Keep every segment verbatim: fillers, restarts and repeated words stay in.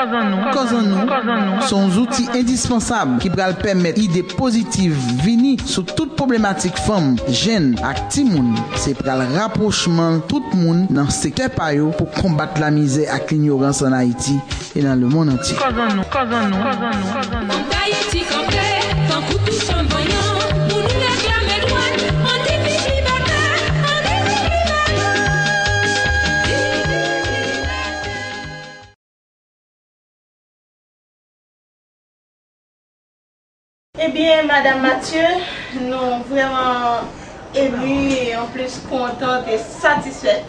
Kòz an nou se yon zouti endispansab ki pral pèmèt ide pozitif vini sou tout pwoblematik fanm, jenn ak timoun. Se pral rapwochman tout moun nan sektè pa yo pou konbat lamizè ak linyorans ann Ayiti e nan lemonn antye. Kòz an nou, kòz an nou, kòz an nou, kòz an nou. Fòk Ayiti kanpe, tankou tout fanm vanyan, pou nou reklame dwa, ann di viv libète, ann di viv libète. Ebyen, Madam Mathieu, nou vrèman emu e anplis kontan e satisfèt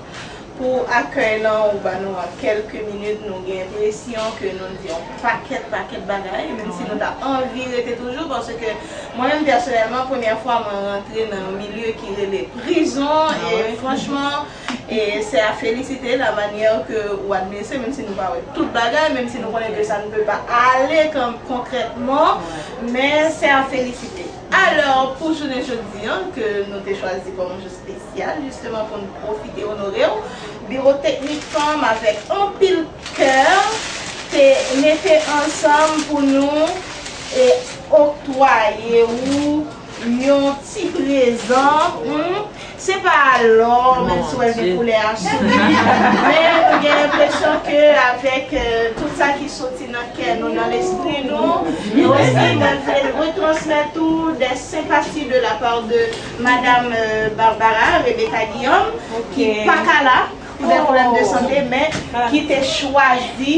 pou akèy lan ou ba nou an kèlke minit. Nou gen enpresyon ke nou di yon pakèt, pakèt bagay, menm si nou ta anvi rete toujou, paske mwen menm pèsonèlman, premyè fwa mwen rantre nan yon milye ki rele prizon, e franchman, e se a felisite la manyè ke ou administre, menm si nou pa wè tout bagay, menm si nou konnen ke sa ne peut pas aller kon-, konkrètman, men se a felisite. Alò, pou jounen jodi an, ke nou te chwazi kòm yon jou espesyal, jisteman, pou n pwofite onore w, Biwo Teknik Fanm, avèk anpil kè, te mete ansanm pou nou e oktwaye ou yon ti prezan. Hmm? Se pa lò, menm si w wè l gen koulè a sou li, men nou gen enpresyon ke avèk, euh, tout sa ki soti nan kè nou, nan lespri nou, e osi mwen vle retransmèt ou des sympathies de la part de Madame, euh, Barbara Rebecca Guillaume, ki pa ka la pou des problèmes de santé, men ki te chwazi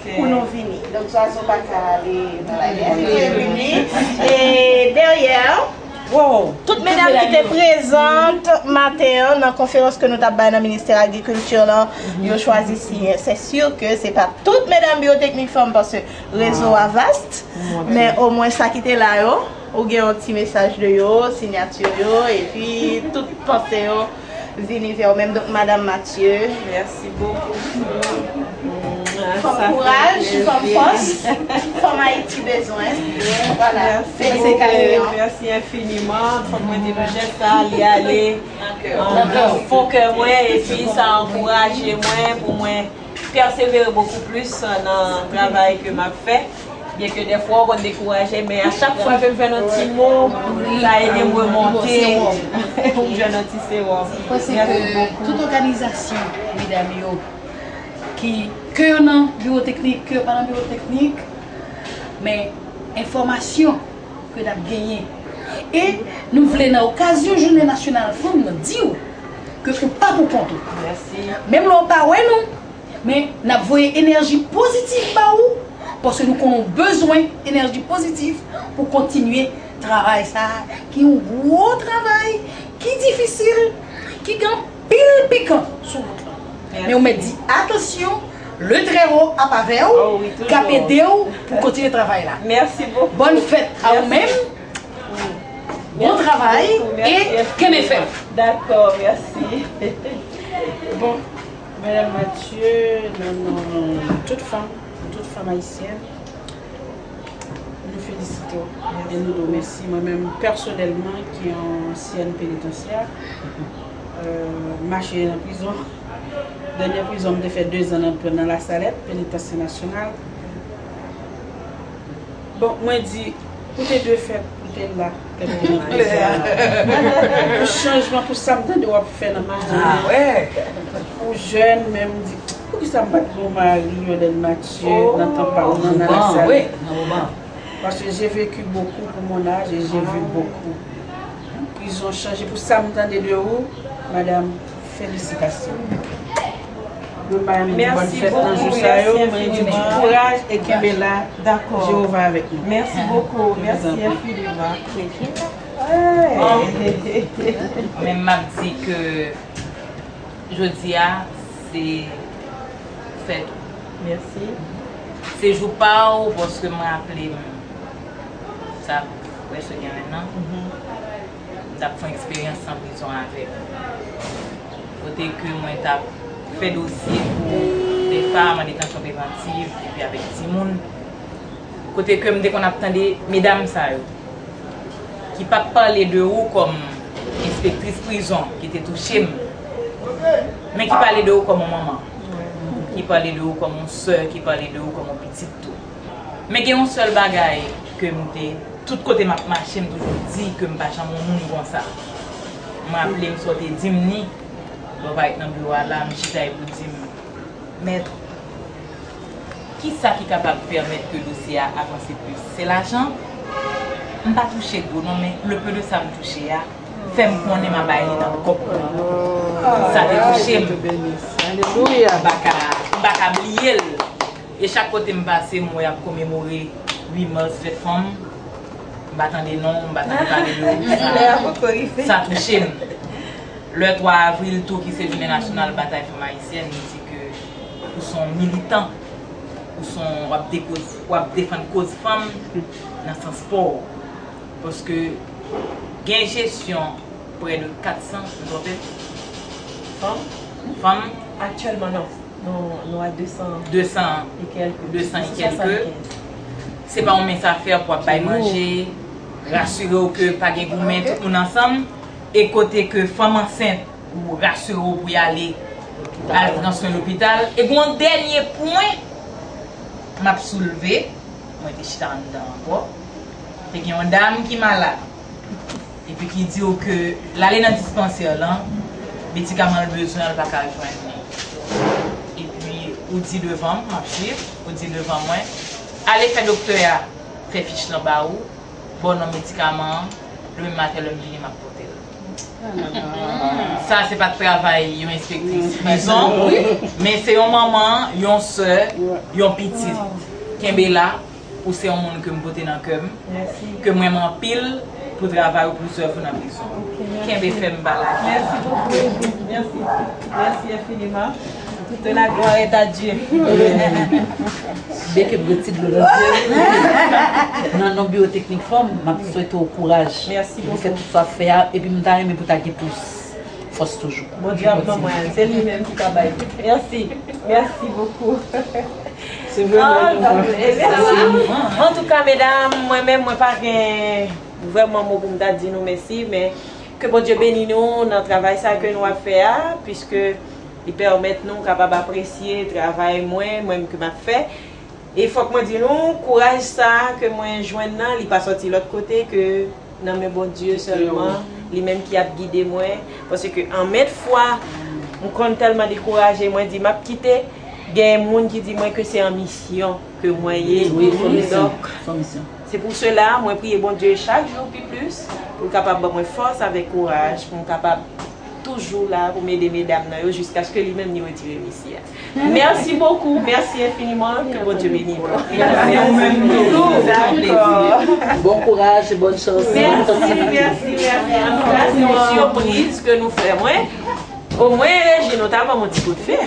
pou nou vini. Donk, zwazo pa ka ale nan lagè, li te vini. E dèyè, tout medam ki te prezant maten an nan konferans ke nou t ap bay nan Ministè Agrikilti lan, yo chwazi siyen. Se si ke se pa tout medam Biwo Teknik Fanm, paske rezo a vast, men omwen sa ki te la yo, ou gen yon ti mesaj de yo, siyati yo, epi tout panse yo vini vè ou menm. Donk, Madam Mathieu. Mèsi bokou. Fanm kouraj, fanm fòs, fanm Ayiti bezwen. Vwala. Mèsi bokou, mèsi enfiniman. Fòk mwen di nou jès sa, li ale nan fon kè mwen, epi sa ankouraje mwen pou mwen pèsevere bokou plis nan travay ke m ap fè. Byenke dèfwa ou konn dekouraje, men a chak fwa ke m jwenn yon ti mo, sa ede m remonte pou m jwenn yon ti sewòm. Mwen panse ke tout òganizasyon, medam yo, ki, ke yo nan biwo teknik, ke yo pa nan biwo teknik, men enfòmasyon ke n ap genyen. E nou vle, nan okazyon Jounen Nasyonal Fanm nan, di w ke ou pa pou kont ou. Menm lè w pa wè nou, men n ap voye enèji pozitif ba ou, paske nou konnen w bezwen enèji pozitif pou kontinye travay sa a, ki yon gwo travay, ki difisil, ki gen anpil pikan sou wout lan. Men ou mèt di, atansyon, le Très Haut ap avè w, k ap ede w pou kontinye travay la. Mèsi bokou. Bòn fèt a ou menm. Bon travay e kenbe fèm. Dakò, mèsi. Bon, Madam Mathieu, nan non tout fanm, tout fanm ayisyèn, nou felisite w e nou di w mèsi. Mwen menm, pèsonèlman, ki yon ansyèn penitansyè, euh, m mache nan prizon. Dènyè prizon m te fè dezan nan, nan Lasalèt, Penitansye Nasyonal. Bon, mwen di, pou te dwe fèt, pou te la, tèt mwen nan prizon. Pou chanjman, pou sa m tande w ap fè nan prizon. Pou jèn, men m di, poukisa m pa t gen yon mari, Yolène Mathieu, nan tan pa w nan, nan Lasalèt? Parce que j'ai vécu beaucoup pour mon âge et j'ai vu beaucoup. Prizon chanje. Pou sa m tande de ou, madam, felisitasyon. Mwen ba nou bòn fèt nan jou sa yo, mwen di nou kouraj e kenbe la. Dakò. Jewova avèk nou. Mèsi bokou. Mèsi enfiniman. Mwen menm m ap di ke jodi a se fèt ou. Mèsi. Se jou pa w, paske m raple m, sa prèske gen enn an, m t ap fè yon eksperyans nan prizon avèk ou. Kote ke mwen t ap fè dosye pou de fanm an detansyon prevantiv, epi avèk timoun. Kote ke m te konn ap tande medam sa yo ki pa t pale de ou kòm enspektris prizon ki te touche m, men ki pale de ou kòm yon manman, ki Ki pale de ou kòm yon sè, ki pale de ou kòm yon pitit tou. Men gen yon sèl bagay ke m te, tout kote m ap mache, m toujou di ke m pa janm yon moun konsa. M raple m sa w te di m ni, lè w parèt nan biwo a la, m chita epi w di m, Mèt, kisa ki kapab pèmèt ke dosye a avanse plis? Se lajan? M pa touche gwo non, men le peu de sa m touche a, fè m konnen m a bay li nan kòb mwen. Sa te touche m. Alelouya. M pa ka, m pa ka bliye l. E chak kote m pase, m wè y ap komemore uit mas, fèt fanm. M pa tande non, m pa tande pale de ou. Lè a poko rive. Sa touche m. Le twa avril tou, ki se jounen nasyonal batay fanm ayisyèn, nou di ke ou se yon militan, ou se yon, w ap dekoz, w ap defann koz fanm nan sans pa w. Paske gen jesyon prè de kat san, m twonpe m? Fanm? Fanm. Aktyèlman, non. Nou, nou a de san, de san e kèlke, de san e kèlke. Swasann kenz. Se pa yon mens afè pou ap bay manje, rasire w ke pa gen goumen, tout moun ansanm. E kote ke fanm ansent, ou rasire w pou y ale al pran swen lopital. E gen yon dènye pwen m ap soulve, mwen te chita anndan ankò. Te gen yon dam ki malad, epi ki di w ke l ale nan dispansè lan, medikaman l bezwen an, l pa ka jwenn li. Epi ou di devan m, m ap swiv, ou di devan mwen, ale fè doktè a fè fich lan ba ou, ba w non medikaman an, demen maten lè m vini, m ap pote l. Sa, se pa t travay yon enspektris prizon, men se yon manman, yon sè, yon pitit. Kenbe la, ou se yon moun ke m pote nan kè m, ke m renmen anpil pou travay ou, pou zèv ou nan prizon. Kenbe fèm, m pa lage. Merci beaucoup, Edith. Merci. Merci infiniment. Toute la gloire est à Dieu. Byen ke m ret ti dlo nan zye m. Nan non Biwo Teknik Fanm, m ap swete w kouraj. Mèsi bokou. Pou fè tout sa w ap fè a, epi m ta renmen pou ta gen plis fòs toujou. Bondye ap ban mwen, se li menm ki ka bay. Mèsi. Mèsi bokou. Se vrèman. Antouka, medam, mwen menm, mwen pa gen vrèman mo pou m ta di nou mèsi, men ke Bondye beni nou nan travay sa ke nou ap fè a, piske li pèmèt nou kapab apresye travay mwen, mwen menm ke m ap fè. E fòk mwen di nou, kouraj sa ke mwen jwenn nan, li pa sòti lòt kote ke nan men Bondye sèlman, li menm ki ap gide mwen. Paske anmenn fwa, m konn tèlman dekouraje, mwen di m ap kite, gen moun ki di mwen ke se an misyon ke mwen ye. Wi, se yon misyon. Donk, se yon misyon. Se pou sela, mwen priye Bondye chak jou pi plis, pou l kapab ban mwen fòs avèk kouraj, pou m kapab toujou la pou m ede medam nan yo jiskaske li menm li retire misye a. Mèsi bokou, mèsi enfiniman, ke Bondye beni nou. Mèsi, ou menm tou. Dakò. Bon kouraj, bòn chans, bòn santi. Mèsi, mèsi, mèsi. Antouka, se yon sipriz ke nou fè mwen. Omwen, Reji, nou ta ban m yon ti kout fè.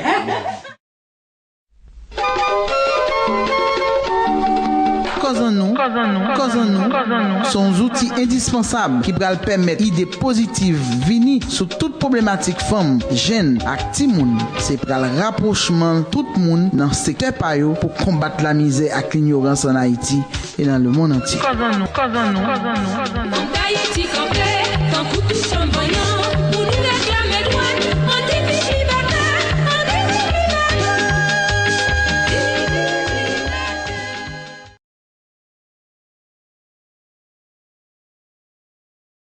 Kòz an nou, kòz an nou, kòz an nou, se yon zouti endispansab ki pral pèmèt ide pozitiv vini sou tout pwoblematik fanm, jenn ak timoun. Se pral rapwochman tout moun nan sektè pa yo pou konbat lamizè ak linyorans ann Ayiti e nan lemonn antye. Kòz an nou, kòz an nou, kòz an nou, kòz an nou. Fòk Ayiti kanpe.